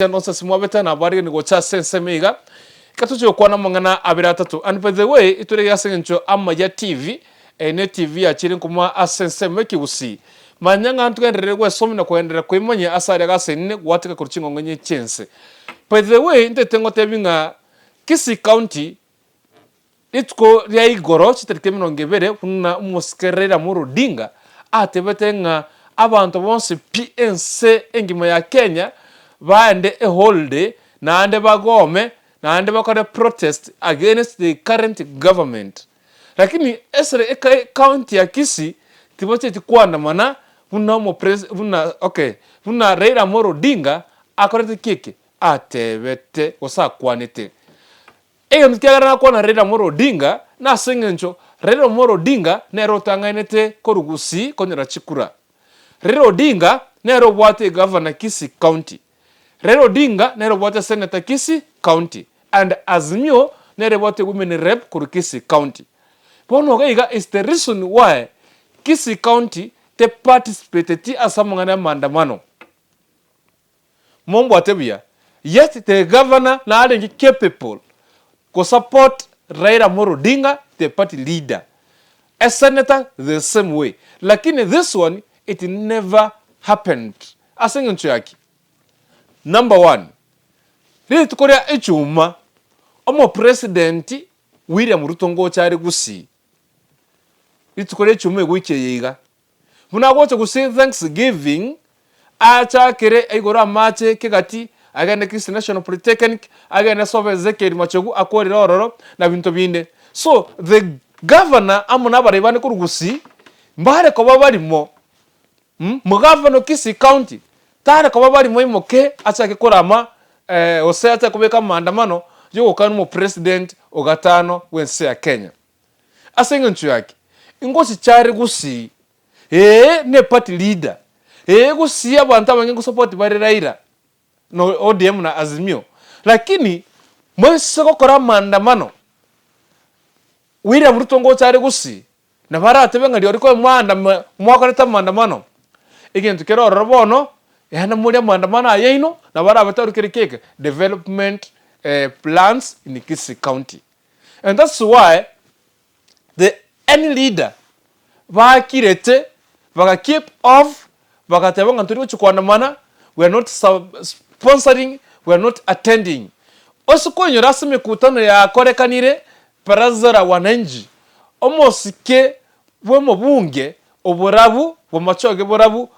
Nonsense mwabete na abarigani gocha ase ensemo iga, ekero tochia gokwana amang'ana abere atato. And by the way, itore iga ase eng'encho Amaya TV, eye ne TV yachire nkoma ase ensemo ekegusii. Manya ng'a ntogenderere gwesomia na kogenderera koimanyia ase aria gasainine gwateka korwa ching'ong'enye chi'ense. By the way, ntete ngotebi ng'a Kisii County Rituko ria igoro chitariki emerongo ebere buna omosike Raila Amolo Odinga atebete ng'a abanto bonsi pi ense engima ya Kenya baende eholiday naende bagome naende bakore protest against the current government. Lakini esere ecounty ya Kisii tibacheti koandamana buna omopres buna okay buna Raila Amolo Odinga akorete ki eke? Atebete gose akwanete. Egento kiagera nakwana Raila Amolo Odinga nase engencho Raila Amolo Odinga nere otang'ainete korwa Gusii konyora chikura. Raila Odinga nere obwate egavana Kisii County. Raila Odinga nere obwate senator Kisii County and Azimio nere ebwate women rep korwa Kisii County. Bono iga iga is the reason why Kisii County te participateti ase amang'ana ya maandamano. Mombwate buya, yet the governor narenge capable ko support Raila Amolo Odinga the party leader, a senator the same way, lakini this one it never happened ase eng'encho ya ki? Number one, rituko ria echuma omopresident William Ruto ngocha are Gusii, rituko ria echuma egoika eye iga, Buna agocha gose thanksgiving achakere aigore amache kegati agende Kisii National Polytechnic agende sobe Ezekiel Machogu akorere ororo na binto binde. So the governor amo na abarai bande korwa Gusii mbare koba barimo mh mogavana o Kisii County tare koba barimo aimoke achake korama gose achake kobeka amaandamano yogokana omopresident o gatano bwense ya Kenya. Ase engencho yake, ingochicha are gusii, ee ne party leader, ee gusii abanto abange ngosupport bare Raila na ODM na Azimio, lakini moise gokora amaandamano, William Ruto ngocha are gusii, nabo aratebe ng'a rirorio koe mwaandama mwakorete amaandamano, egento kere ororo bono, yaani more amaandamano aya aino, nabo arabe kere keke development plans in Kisii county. And that's why the any leader bakirete baka keep off bagateba ng'a ntori gochia koandamana we are not sponsoring we are not attending. Ase koinyora ase emekutano yakorekanire baraza la wananchi omosike bwa omobunge oborabu bw'amachoge borabu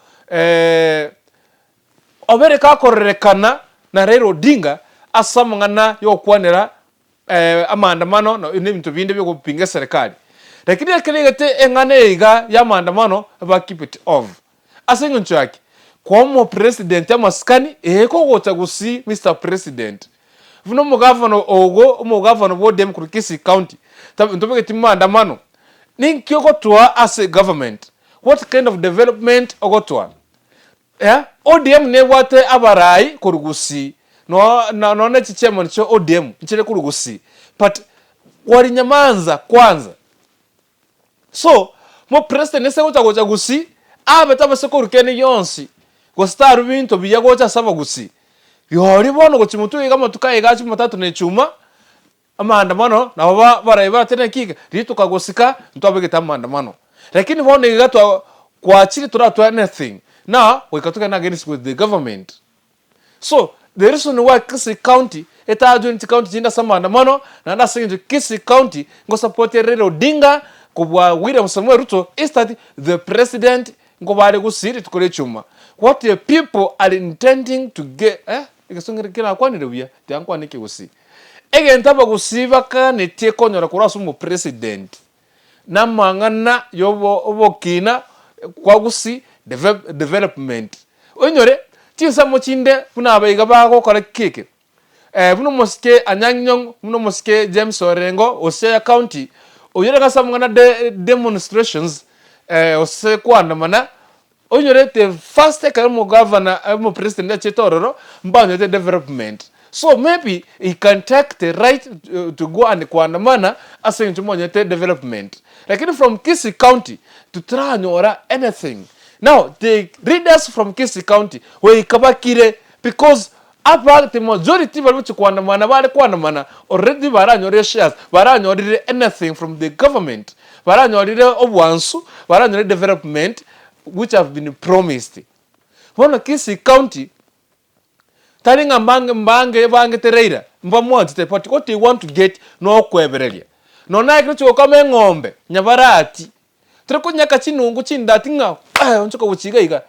obere kakororekana na Raila Odinga ase amang'ana yogokwanera amaandamano na ebinto binde biogopinga eserekari. Lakini ekero egete eng'ana eye iga ya amaandamano ba keep it off. Ase eng'encho yaki? Koa omopresident amasikani ee kogocha gusii Mister President. Buna omogavana ogo omogavana bwa ODM korwa Kisii County ntobegeti maandamano ninki ogotoa ase egovernment? What kind of development ogotoa? ODM nebwate abarai korwa Gusii, nonya ne chichairman chia ODM nchire korwa Gusii, but walinyamanza kwanza. So, mo president ase gocha gocha Gusii, abe tabasa korwa kende gionsi, gose tarwa binto buya gocha ase abagusii, rirorio bono gochia motwe iga amatuko aya iga jumatatu na echuma, Amaandamano nabo ba barayi baratebe naki iga, riria tokagosika ntwabegete amaandamano. Lakini bono iga twa kwachire toratwe anything now goika togende against with the government. So the reason why Kisii county etajoin chicounty chinde ase amaandamano naende ase eng'encho Kisii county ngosupport ere Raila Odinga kobua William Samoei Ruto is that the president nkobare gusii rituko ria echuma. What the people are intending to get eh egesongo kerakwanire buya tiga nkwane ekegusii. Egento abagusii bakanetie konyora korwa ase omopresident namang'ana y'obokina kwa gusii development. Oinyore chinsemo chinde buna aba iga bagokora ki eke? Buna omosike Anyang' Nyong'o, buna omosike James Orengo o Siaya County, oyio orenge ase amang'ana demonstrations gose koandamana. Onyorete first ekero omogavana omopresident achete ororo mbanyorete development so maybe he can take the right to go and koandamana ase eng'encho mbanyorete development lakini from Kisii county totaranyora anything now the leaders from Kisii county goika bakire because. Aba the majority baria gochia koandamana bare koandamana already baranyorire shares, baranyorire anything from the government, baranyorire obwansu, baranyorire development which have been promised. Bono Kisii county tari ng'a mbange mbange bangete Raila, mbamwanchete but what they want to get nokwebereria. Nonya naye ekero chigokama eng'ombe nyabarati, Tori konyaka chinungu chindati ng'a onchoka gochia iga iga,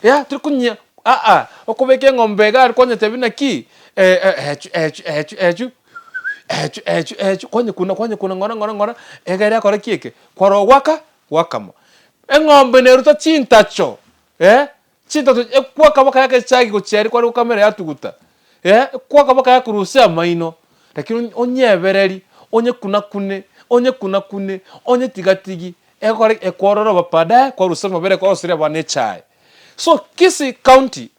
yah tori konya aa, okobeka eng'ombe iga aria kwanyetebia naki echu echu echu echu echu echu echu kwanyekuna kwanyekuna ng'ora ng'ora ng'ora, egere yakora ki eke? Kwarora gwaka gwakama. Eng'ombe neruta chintacho eh, chintacho ekwaka mpaka yaka echagi gochia aria kware gokamera yatuguta eh, ekwaka mpaka yakorusia amaino, lakini onyebereri, onyekunakune, onyekunakune, onyetigatigi, egokora ki? Ekwororoba baadaye kwarusia amabere kwaroseria abana echae. So Kisii county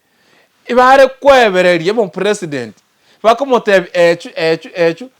ebare koebereria omopresident, bakomotebia echu echu echu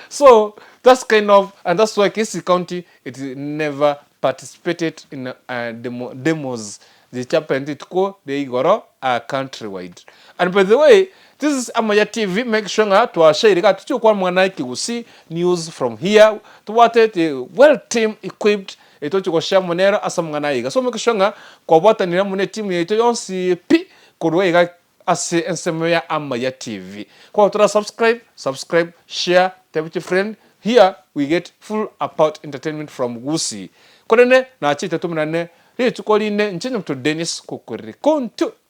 So that's kind of and that's why Kisii county it never participated in demo demos zichapente rituko ria igoro country wide. And by the way this is Amaya TV make sure ng'a twashaire iga tochie gokwana amang'ana ya ekegusii news from here tobwate the well team equipped etochie goshare amo nero ase amang'ana aya iga. So make sure ng'a kwabwatanire amo ne etimu yaito yonsi pi korwa iga Ase ensemo ya Amaya TV. Kwaba tora subscribe, subscribe, share, tebia chifriend, here we get full about entertainment from Gusii. Korende nachete tomenane rituko rinde inche Nyabuto Dennis kokorire kontu.